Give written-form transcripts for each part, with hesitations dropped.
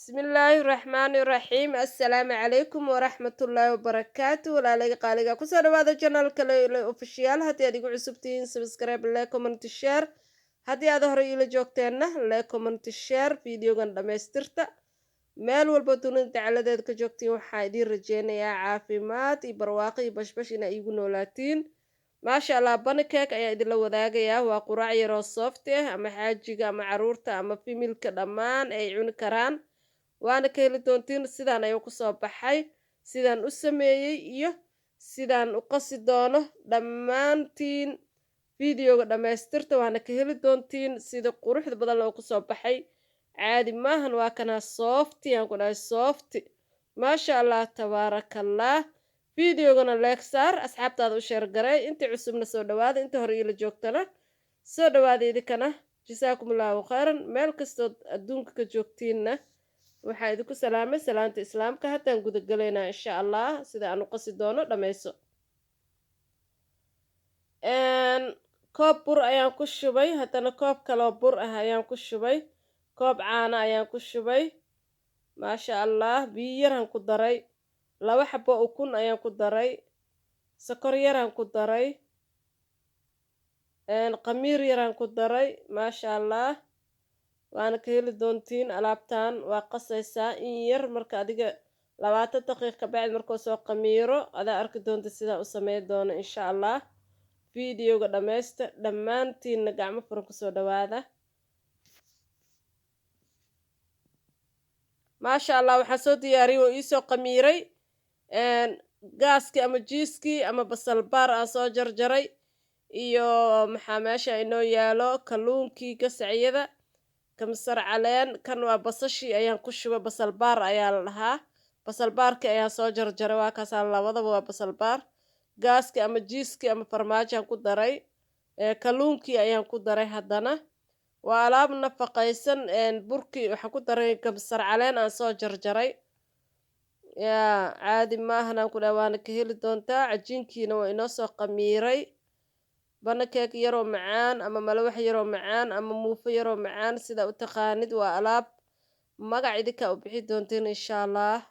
Bismillaahi raxmaani raxiim. Assalaamu calaykum waraxmatullaahi wabarakaatu. Walaalayga qaaliga, kusoo dhawaada channelka Leyle Official. Haddii aad igu cusub tihiin, subscribe, like, comment, share. Haddii aad hore iila joogteenna, like, comment, share, videogan dhammaystirta. Meel walba dunida dacaladeed ka joogtiin, waxaa idiin rajeynayaa caafimaad iyo barwaaqo iyo bashbash inaa iigu noolaatiin. Maasha Allah, pancake ayaa idinla wadaagayaa. Waa quraac yaroo soft ah, ama xaajiga ama caruurta ama familyka dhammaan ay cuni karaan, waana ka heli doontiin. Sidaan ayuu kusoo baxay, sidaan u sameeyey iyo sidaan u qasi doono. Dhammaantiin videoga dhammaystirta, waana ka heli doontiin sida quruxda badan loo kusoo baxay. Caadi maahan. Waa kanaa, soft aan ku dhahay, soft. Maasha Allah, tabaarakallah. Videogana like saar, asxaabtaada u share garay. Intii cusubna soo dhawaada, inta hore iila joogtana soo dhawaada idinkana. Jasaakum Allahu khayran. Meel kastood adduunka ka joogtiinna, waxaa idinku salaamay salaanta Islaamka. Haddaan gudagalaynaa, insha Allah, sida aan u qasi doono dhammayso. Koob bur ayaan ku shubay, haddana koob kaloo bur ah ayaan ku shubay, koob caano ayaan ku shubay. Maasha Allah, biyo yaraan ku daray, 2 xabo ukun ayaan ku daray, sokor yaraan ku daray, qamiir yaraan ku daray. Maasha Allah, waana ka heli doontiin alaabtan. Waa qasaysaa in yar marka adiga 20 daqiiq ka bacdi markuu soo qamiiro, adaa arki doonta sidaan u sameyn doono, insha Allah. Videoga dhammaysta. Dhammaantiinna gacmo furan kusoo dhawaada. Maasha Allah, waxaan soo diyaariyey oo iisoo qamiiray gaaskii ama cheesekii ama basal baar aan soo jarjaray, iyo maxaa meesha inoo yaalo? Kalluunkii gasacyada, kamsar caleen. Kan waa basashii ayaan ku shubay. Basal baar ayaa la dhahaa. Basal baarkii ayaan soo jarjaray, waa kaasaa. Labadaba waa basal baar. Gaaskii ama cheesekii ama farmaajaan ku daray, kalluunkii ayaan ku daray. Haddana waa alaab nafaqaysan. Burkii waxaan ku daray kabsar caleen aan soo jarjaray. Yaa, caadi maahan aan ku dhaha, waana ka heli doontaa. Cajiinkiina waa inoo soo qamiiray. Pancake yaroo macaan ama malawax yaroo macaan ama muufo yaroo macaan, sidaa u taqaanid. Waa alaab magac idinkaa u bixi doontiin, insha Allah.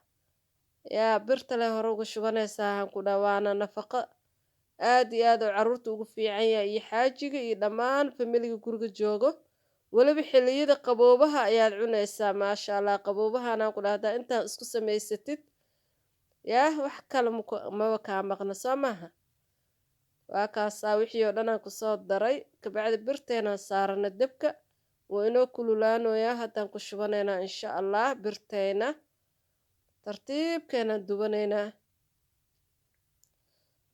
Yaa, birta le hore uga shubanaysaa aan ku dhaha. Waana nafaqo aad iyo aad oo caruurta ugu fiican yahay, iyo xaajiga iyo dhammaan familyga guriga joogo. Weliba xilliyada qaboobaha ayaad cunaysaa. Maasha Allah, qaboobahan aan ku dhaha, haddaa intaan isku samaysatid, yaa, wax kale maba kaa maqna, soo maaha? Waa kaasaa, wixii oo dhan aan kusoo daray. Kabacdi birteenaan saarana debka, wuu inoo kululaanoyaa. Haddaan ku shubanaynaa, insha Allah. Birteyna tartiibkeenaan dubanaynaa.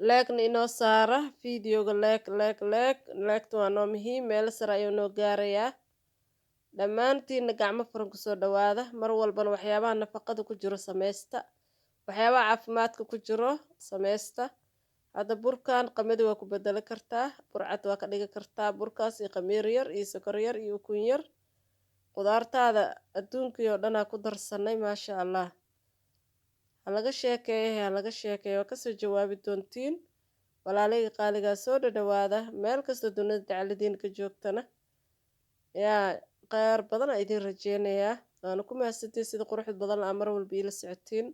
Likena inoo saara videoga, like, like, like. Liketa waa noo muhiim, meelo sare ayuu noo gaarayaa. Dhammaantiinna gacmo furan kusoo dhawaada. Mar walbana waxyaabaha nafaqada ku jiro sameysta, waxyaabaha caafimaadka ku jiro sameysta. Hadda burkan qamadi waa ku bedeli kartaa, burcad waa ka dhigi kartaa. Burkaas iyo qamiir yar iyo sokor yar iyo ukun yar, qudaartaada adduunkii oo dhanaa ku darsanay. Maasha Allah, ha laga sheekeeya, ha laga sheekeeya. Waa kasoo jawaabi doontiin. Walaalayga qaaligaa, soo dhadhawaada. Meel kastoo dunida dacaladiin ka joogtana, yaa, kheyr badan aa idiin rajeynayaa. Waana ku mahadsantiin sida quruxda badan aa mar walba iila socotiin.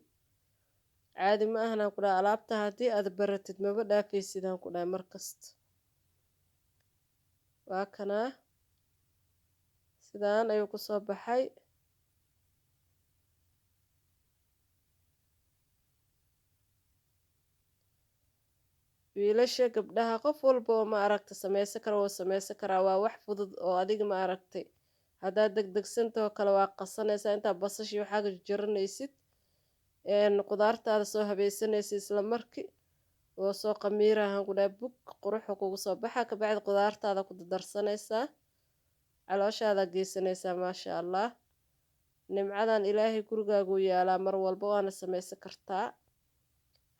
Caadi ma ahan aan ku dhaha. Alaabta haddii aad baratid, maba dhaafaysid aan ku dhahay mar kasta. Waa kanaa, sidaan ayuu kusoo baxay. Wiilasha, gabdhaha, qof walba oo ma aragta sameysan kara wuu sameysan karaa. Waa wax fudud oo adiga ma aragtay haddaad degdegsantahoo kale, waa qasanaysaa intaa basashii waxaaga jaranaysid, qudaartaada soo habeysanaysid. Isla markii oo soo qamiirahan ku dhaha, bug quruxu kugu soo baxa. Kabacdi qudaartaada ku darsanaysaa, calooshaada geysanaysaa. Maasha Allah, nimcadan Ilaahay gurigaaguu yaalaa mar walba, waana sameysan kartaa.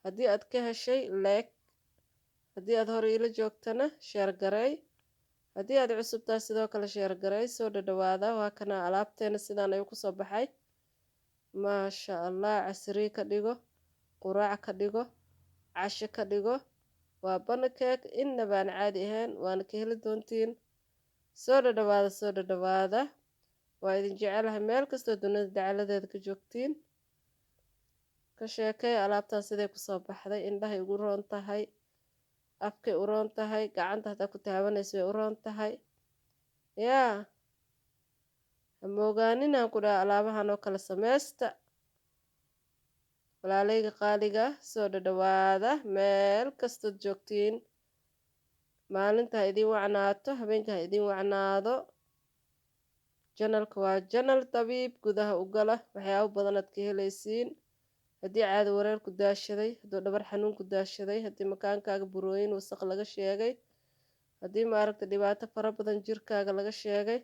Haddii aad ka heshay, like. Haddii aad hore iila joogtana, share gareey. Haddii aad cusub tahay, sidoo kale share gareey. Soo dhadhawaada. Waa kana alaabteena, sidaan ayuu kusoo baxay. Maasha Allah, casriye ka dhigo, quraac ka dhigo, casho ka dhigo. Waa pancake inaba aan caadi ahayn, waana ka heli doontiin. Soo dhadhawaada, soo dhadhawaada. Waa idin jecelahay meel kastoo dunida dacaladeeda ka joogtiin. Ka sheekay alaabtan siday kusoo baxday. Indhahay ugu roon tahay, afkay u roon tahay, gacanta hataa ku taabanaysa way u roon tahay. Yaa ha moogaaninaan ku dhaha alaabahan oo kale sameysta. Walaalayga qaaliga, soo dhadhawaada meel kastood joogtiin. Maalinta ha idiin wacnaato, habeenka ha idiin wacnaado. Channelka waa Channel Dabiib, gudaha u gala, waxyaabo badan aad ka helaysiin. Haddii caado wareer ku daashaday, hadduu dhabar xanuun ku daashaday, haddii makaankaaga burooyin wasaq laga sheegay, haddii maaragta dhibaato fara badan jirkaaga laga sheegay,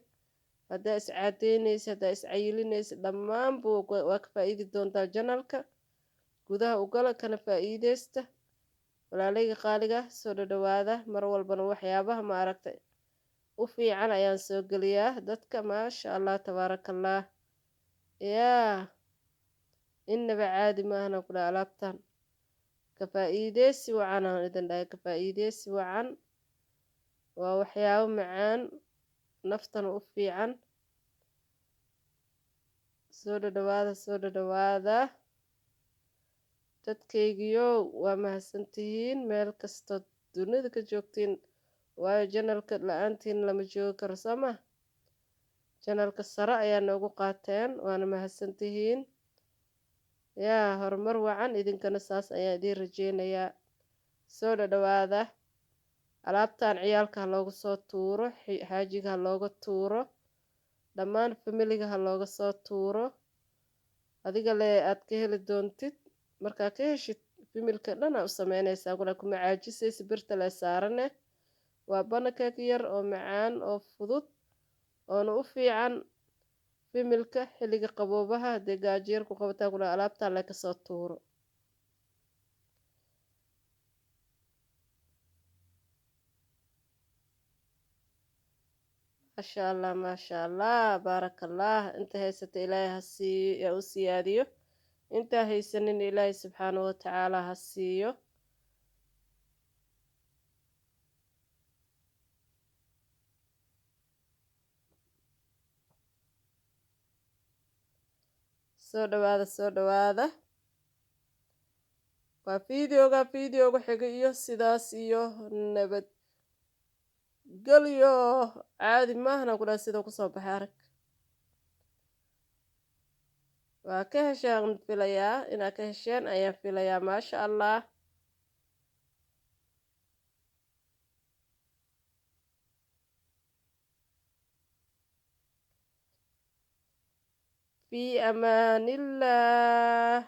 haddaa iscaadeynaysa, haddaa iscayilinaysa, dhammaanba waa ka faa'iidi doontaa. Channelka gudaha u gala, kana faa'iideysta. Walaalayga qaaliga, soo dhadhawaada. Mar walbana waxyaabaha maaragtay u fiican ayaan soo geliyaa dadka. Maasha Allah, tabaarakallah. Yaa innaba caadi maahana ku dhaha alaabtan. Ka faa'iideysi wacan aan idin dhahay, ka faa'iideysi wacan. Waa waxyaabo macaan, naftana u fiican. Soo dhadhawaada, soo dhadhawaada dadkaygiyow, waa mahadsantihiin meel kastood dunida ka joogtiin, waayo channelka la-aantiin lama joogi karo, soo ma? Channelka sare ayaa noogu qaateen, waana mahadsantihiin. Yaa horumar wacan, idinkana saas ayaan idiin rajeynayaa. Soo dhadhawaada. Alaabtan ciyaalka ha looga soo tuuro, xaajiga ha looga tuuro, dhammaan familiga ha looga soo tuuro. Adiga le aad ka heli doontid. Markaa ka heshid, familka dhan aa u sameynaysaa kula, kuma caajisaysa. Birta le saarane waa pancake yar oo macaan oo fudud oona u fiican familka xilliga qaboobaha. Haddii gaajo yar ku qabataa kula, alaabtaa le kasoo tuuro. Maasha Allah, maasha Allah, baaraka Allah. Inta haysata Ilaahay ha siiyo, ha u siyaadiyo. Intaa haysanin Ilaahay subxaanahu watacaala ha siiyo. Soo dhawaada, soo dhawaada. Waa videoga videoga xiga iyo sidaas iyo nabad gelyo. Caadi maahna ku dhaha sida kusoo baxay. Arag, waa ka hesheen filayaa, inaad ka hesheen ayaan filayaa. Maasha Allah. Fi amaanillah.